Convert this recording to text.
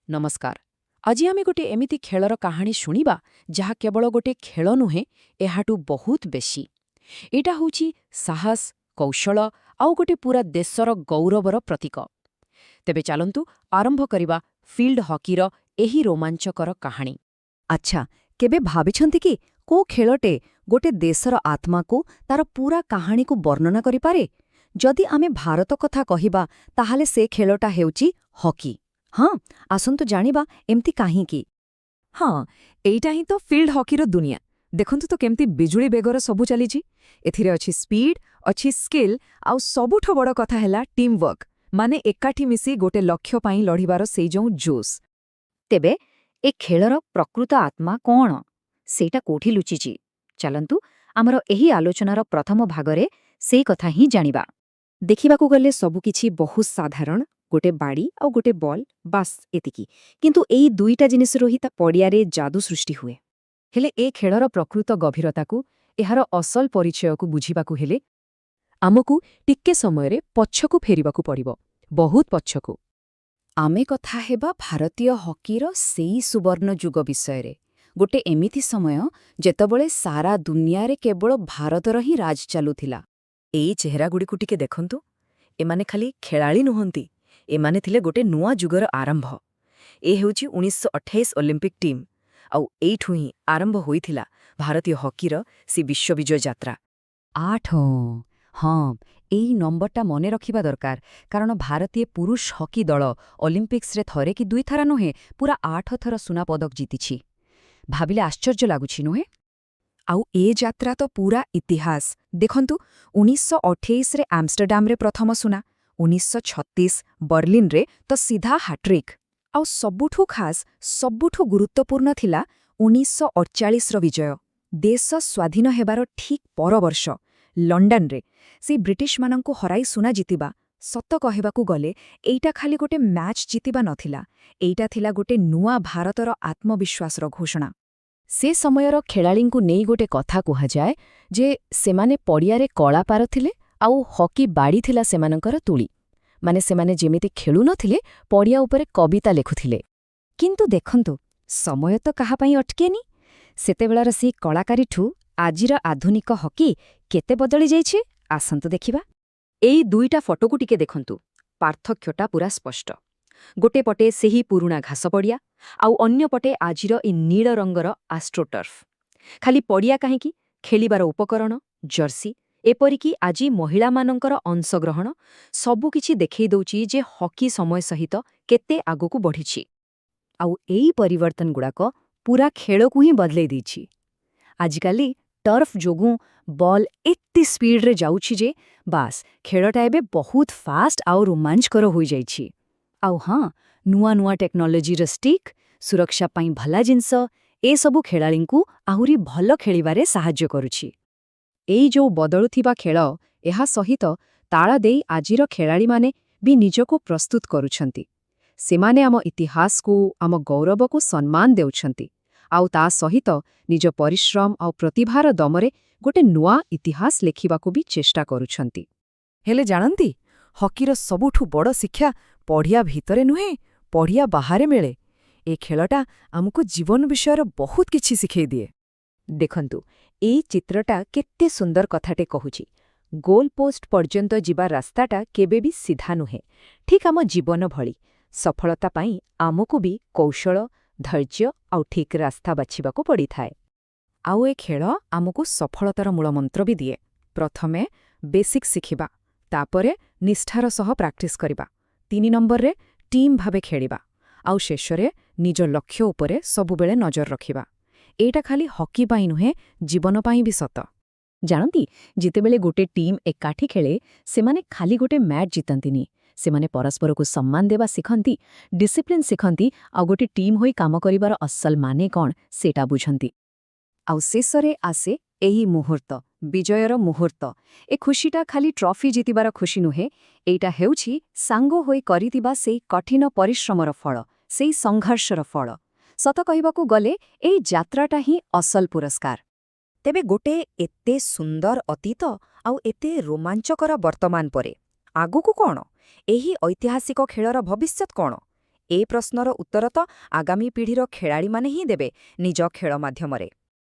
ନମସ୍କାର। ଆଜି ଆମେ ଗୋଟେ ଏମିତି ଖେଳର କାହାଣୀ ଶୁଣିବା ଯାହା କେବଳ ଗୋଟେ ଖେଳ ନୁହେଁ, ଏହାଠୁ ବହୁତ ବେଶୀ। ଏଇଟା ହେଉଛି ସାହସ, କୌଶଳ ଆଉ ଗୋଟେ ପୁରା ଦେଶର ଗୌରବର ପ୍ରତୀକ। ତେବେ ଚାଲନ୍ତୁ ଆରମ୍ଭ କରିବା ଫିଲ୍ଡ ହକିର ଏହି ରୋମାଞ୍ଚକର କାହାଣୀ। ଆଚ୍ଛା, କେବେ ଭାବିଛନ୍ତି କି କୋଉ ଖେଳଟେ ଗୋଟେ ଦେଶର ଆତ୍ମାକୁ, ତାର ପୁରା କାହାଣୀକୁ ବର୍ଣ୍ଣନା କରିପାରେ? ଯଦି ଆମେ ଭାରତ କଥା କହିବା, ତାହେଲେ ସେ ଖେଳଟା ହେଉଛି ହକି। ହଁ, ଆସନ୍ତୁ ଜାଣିବା ଏମିତି କାହିଁକି। ହଁ, ଏଇଟା ହିଁ ତ ଫିଲ୍ଡ ହକିର ଦୁନିଆ। ଦେଖନ୍ତୁ ତ କେମିତି ବିଜୁଳି ବେଗରେ ସବୁ ଚାଲିଛି। ଏଥିରେ ଅଛି ସ୍ପିଡ୍, ଅଛି ସ୍କିଲ୍, ଆଉ ସବୁଠୁ ବଡ଼ କଥା ହେଲା ଟିମ୍ ୱାର୍କ, ମାନେ ଏକାଠି ମିଶି ଗୋଟେ ଲକ୍ଷ୍ୟ ପାଇଁ ଲଢ଼ିବାର ସେଇ ଯୋଉ ଜୋସ୍। ତେବେ ଏ ଖେଳର ପ୍ରକୃତ ଆତ୍ମା କଣ? ସେଇଟା କୋଉଠି ଲୁଚିଛି? ଚାଲନ୍ତୁ ଆମର ଏହି ଆଲୋଚନାର ପ୍ରଥମ ଭାଗରେ ସେଇ କଥା ହିଁ ଜାଣିବା। ଦେଖିବାକୁ ଗଲେ ସବୁକିଛି ବହୁତ ସାଧାରଣ, ଗୋଟେ ବାଡ଼ି ଆଉ ଗୋଟେ ବଲ୍, ବାସ୍ ଏତିକି। କିନ୍ତୁ ଏଇ ଦୁଇଟା ଜିନିଷରୁ ହିଁ ତା ପଡ଼ିଆରେ ଯାଦୁ ସୃଷ୍ଟି ହୁଏ। ହେଲେ ଏ ଖେଳର ପ୍ରକୃତ ଗଭୀରତାକୁ, ଏହାର ଅସଲ ପରିଚୟକୁ ବୁଝିବାକୁ ହେଲେ ଆମକୁ ଟିକେ ସମୟରେ ପଛକୁ ଫେରିବାକୁ ପଡ଼ିବ, ବହୁତ ପଛକୁ। ଆମେ କଥା ହେବା ଭାରତୀୟ ହକିର ସେଇ ସୁବର୍ଣ୍ଣ ଯୁଗ ବିଷୟରେ, ଗୋଟେ ଏମିତି ସମୟ ଯେତେବେଳେ ସାରା ଦୁନିଆରେ କେବଳ ଭାରତର ହିଁ ରାଜ ଚାଲୁଥିଲା। ଏଇ ଚେହେରାଗୁଡ଼ିକୁ ଟିକେ ଦେଖନ୍ତୁ। ଏମାନେ ଖାଲି ଖେଳାଳି ନୁହନ୍ତି, ଏମାନେ ଥିଲେ ଗୋଟେ ନୂଆ ଯୁଗର ଆରମ୍ଭ। ଏ ହେଉଛି 1928 ଅଲିମ୍ପିକ୍ ଟିମ୍, ଆଉ ଏଇଠୁ ହିଁ ଆରମ୍ଭ ହୋଇଥିଲା ଭାରତୀୟ ହକିର ସେ ବିଶ୍ୱବିଜୟ ଯାତ୍ରା। 8, ହଁ, ଏଇ ନମ୍ବରଟା ମନେ ରଖିବା ଦରକାର, କାରଣ ଭାରତୀୟ ପୁରୁଷ ହକି ଦଳ ଅଲିମ୍ପିକ୍ସରେ ଥରେ କି ଦୁଇଥର ନୁହେଁ, ପୁରା 8 ଥର ସୁନା ପଦକ ଜିତିଛି। ଭାବିଲେ ଆଶ୍ଚର୍ଯ୍ୟ ଲାଗୁଛି, ନୁହେଁ? ଆଉ ଏ ଯାତ୍ରା ତ ପୁରା ଇତିହାସ। ଦେଖନ୍ତୁ, 1928ରେ ଆମଷ୍ଟରଡାମରେ ପ୍ରଥମ ସୁନା, 1936 ବର୍ଲିନରେ ତ ସିଧା ହାଟ୍ରିକ୍, ଆଉ ସବୁଠୁ ଖାସ୍, ସବୁଠୁ ଗୁରୁତ୍ୱପୂର୍ଣ୍ଣ ଥିଲା 1948ର ବିଜୟ। ଦେଶ ସ୍ୱାଧୀନ ହେବାର ଠିକ୍ ପରବର୍ଷ ଲଣ୍ଡନରେ ସେଇ ବ୍ରିଟିଶମାନଙ୍କୁ ହରାଇ ସୁନା ଜିତିବା, ସତ କହିବାକୁ ଗଲେ ଏଇଟା ଖାଲି ଗୋଟେ ମ୍ୟାଚ୍ ଜିତିବା ନଥିଲା, ଏଇଟା ଥିଲା ଗୋଟେ ନୂଆ ଭାରତର ଆତ୍ମବିଶ୍ୱାସର ଘୋଷଣା। ସେ ସମୟର ଖେଳାଳିଙ୍କୁ ନେଇ ଗୋଟେ କଥା କୁହାଯାଏ ଯେ ସେମାନେ ପଡ଼ିଆରେ କଳାକାର ଥିଲେ ଆଉ ହକି ବାଡ଼ି ଥିଲା ସେମାନଙ୍କର ତୁଳି। ମାନେ ସେମାନେ ଯେମିତି ଖେଳୁନଥିଲେ, ପଡ଼ିଆ ଉପରେ କବିତା ଲେଖୁଥିଲେ। କିନ୍ତୁ ଦେଖନ୍ତୁ, ସମୟ ତ କାହା ପାଇଁ ଅଟକେନି। ସେତେବେଳର ସେଇ କଳାକାରୀଠୁ ଆଜିର ଆଧୁନିକ ହକି କେତେ ବଦଳି ଯାଇଛି, ଆସନ୍ତୁ ଦେଖିବା। ଏଇ ଦୁଇଟା ଫଟୋକୁ ଟିକେ ଦେଖନ୍ତୁ, ପାର୍ଥକ୍ୟଟା ପୁରା ସ୍ପଷ୍ଟ। ଗୋଟେ ପଟେ ସେହି ପୁରୁଣା ଘାସ ପଡ଼ିଆ ଆଉ ଅନ୍ୟ ପଟେ ଆଜିର ଏ ନୀଳ ରଙ୍ଗର ଆଷ୍ଟ୍ରୋଟର୍ଫ। ଖାଲି ପଡ଼ିଆ କାହିଁକି, ଖେଳିବାର ଉପକରଣ, ଜର୍ସି, ଏପରିକି ଆଜି ମହିଳାମାନଙ୍କର ଅଂଶଗ୍ରହଣ, ସବୁକିଛି ଦେଖେଇ ଦଉଛି ଯେ ହକି ସମୟ ସହିତ କେତେ ଆଗକୁ ବଢ଼ିଛି। ଆଉ ଏଇ ପରିବର୍ତ୍ତନଗୁଡ଼ାକ ପୁରା ଖେଳକୁ ହିଁ ବଦଳେଇ ଦେଇଛି। ଆଜିକାଲି ଟର୍ଫ ଯୋଗୁଁ ବଲ୍ ଏତେ ସ୍ପିଡ୍ରେ ଯାଉଛି ଯେ ବାସ୍, ଖେଳଟା ଏବେ ବହୁତ ଫାଷ୍ଟ ଆଉ ରୋମାଞ୍ଚକର ହୋଇଯାଇଛି। ଆଉ ହଁ, ନୂଆ ନୂଆ ଟେକ୍ନୋଲୋଜିର ଷ୍ଟିକ୍, ସୁରକ୍ଷା ପାଇଁ ଭଲ ଜିନିଷ, ଏସବୁ ଖେଳାଳିଙ୍କୁ ଆହୁରି ଭଲ ଖେଳିବାରେ ସାହାଯ୍ୟ କରୁଛି। ଏଇ ଯୋଉ ବଦଳୁଥିବା ଖେଳ, ଏହା ସହିତ ତାଳ ଦେଇ ଆଜିର ଖେଳାଳିମାନେ ବି ନିଜକୁ ପ୍ରସ୍ତୁତ କରୁଛନ୍ତି। ସେମାନେ ଆମ ଇତିହାସକୁ, ଆମ ଗୌରବକୁ ସମ୍ମାନ ଦେଉଛନ୍ତି, ଆଉ ତା ସହିତ ନିଜ ପରିଶ୍ରମ ଆଉ ପ୍ରତିଭାର ଦମରେ ଗୋଟେ ନୂଆ ଇତିହାସ ଲେଖିବାକୁ ବି ଚେଷ୍ଟା କରୁଛନ୍ତି। ହେଲେ ଜାଣନ୍ତି, ହକିର ସବୁଠୁ ବଡ଼ ଶିକ୍ଷା ପଡ଼ିଆ ଭିତରେ ନୁହେଁ, ପଡ଼ିଆ ବାହାରେ ମିଳେ। ଏ ଖେଳଟା ଆମକୁ ଜୀବନ ବିଷୟରେ ବହୁତ କିଛି ଶିଖେଇ ଦିଏ। ଦେଖନ୍ତୁ, ଏଇ ଚିତ୍ରଟା କେତେ ସୁନ୍ଦର କଥାଟେ କହୁଛି। ଗୋଲ ପୋଷ୍ଟ ପର୍ଯ୍ୟନ୍ତ ଯିବା ରାସ୍ତାଟା କେବେ ବି ସିଧା ନୁହେଁ। ଠିକ୍ ଆମ ଜୀବନ ଭଳି ସଫଳତା ପାଇଁ ଆମକୁ ବି କୌଶଳ, ଧୈର୍ଯ୍ୟ ଆଉ ଠିକ୍ ରାସ୍ତା ବାଛିବାକୁ ପଡ଼ିଥାଏ। ଆଉ ଏ ଖେଳ ଆମକୁ ସଫଳତାର ମୂଳମନ୍ତ୍ର ବି ଦିଏ। ପ୍ରଥମେ ବେସିକ୍ ଶିଖିବା, ତାପରେ ନିଷ୍ଠାର ସହ ପ୍ରାକ୍ଟିସ୍ କରିବା, 3 ନମ୍ବରରେ ଟିମ୍ ଭାବେ ଖେଳିବା, ଆଉ ଶେଷରେ ନିଜ ଲକ୍ଷ୍ୟ ଉପରେ ସବୁବେଳେ ନଜର ରଖିବା। ଏଇଟା ଖାଲି ହକି ପାଇଁ ନୁହେଁ, ଜୀବନ ପାଇଁ ବି ସତ। ଜାଣନ୍ତି, ଯେତେବେଳେ ଗୋଟେ ଟିମ୍ ଏକାଠି ଖେଳେ, ସେମାନେ ଖାଲି ଗୋଟେ ମ୍ୟାଚ୍ ଜିତନ୍ତିନି, ସେମାନେ ପରସ୍ପରକୁ ସମ୍ମାନ ଦେବା ଶିଖନ୍ତି, ଡିସିପ୍ଲିନ୍ ଶିଖନ୍ତି, ଆଉ ଗୋଟେ ଟିମ୍ ହୋଇ କାମ କରିବାର ଅସଲ ମାନେ କ'ଣ ସେଇଟା ବୁଝନ୍ତି। ଆଉ ଶେଷରେ ଆସେ ଏହି ମୁହୂର୍ତ୍ତ, ବିଜୟର ମୁହୂର୍ତ୍ତ। ଏ ଖୁସିଟା ଖାଲି ଟ୍ରଫି ଜିତିବାର ଖୁସି ନୁହେଁ, ଏଇଟା ହେଉଛି ସାଙ୍ଗ ହୋଇ କରିଥିବା ସେଇ କଠିନ ପରିଶ୍ରମର ଫଳ, ସେଇ ସଂଘର୍ଷର ଫଳ। ସତ କହିବାକୁ ଗଲେ ଏଇ ଯାତ୍ରାଟା ହିଁ ଅସଲ ପୁରସ୍କାର। ତେବେ ଗୋଟେ ଏତେ ସୁନ୍ଦର ଅତୀତ ଆଉ ଏତେ ରୋମାଞ୍ଚକର ବର୍ତ୍ତମାନ ପରେ ଆଗକୁ କ'ଣ? ଏହି ଐତିହାସିକ ଖେଳର ଭବିଷ୍ୟତ କ'ଣ? ଏ ପ୍ରଶ୍ନର ଉତ୍ତର ତ ଆଗାମୀ ପିଢ଼ିର ଖେଳାଳିମାନେ ହିଁ ଦେବେ ନିଜ ଖେଳ ମାଧ୍ୟମରେ।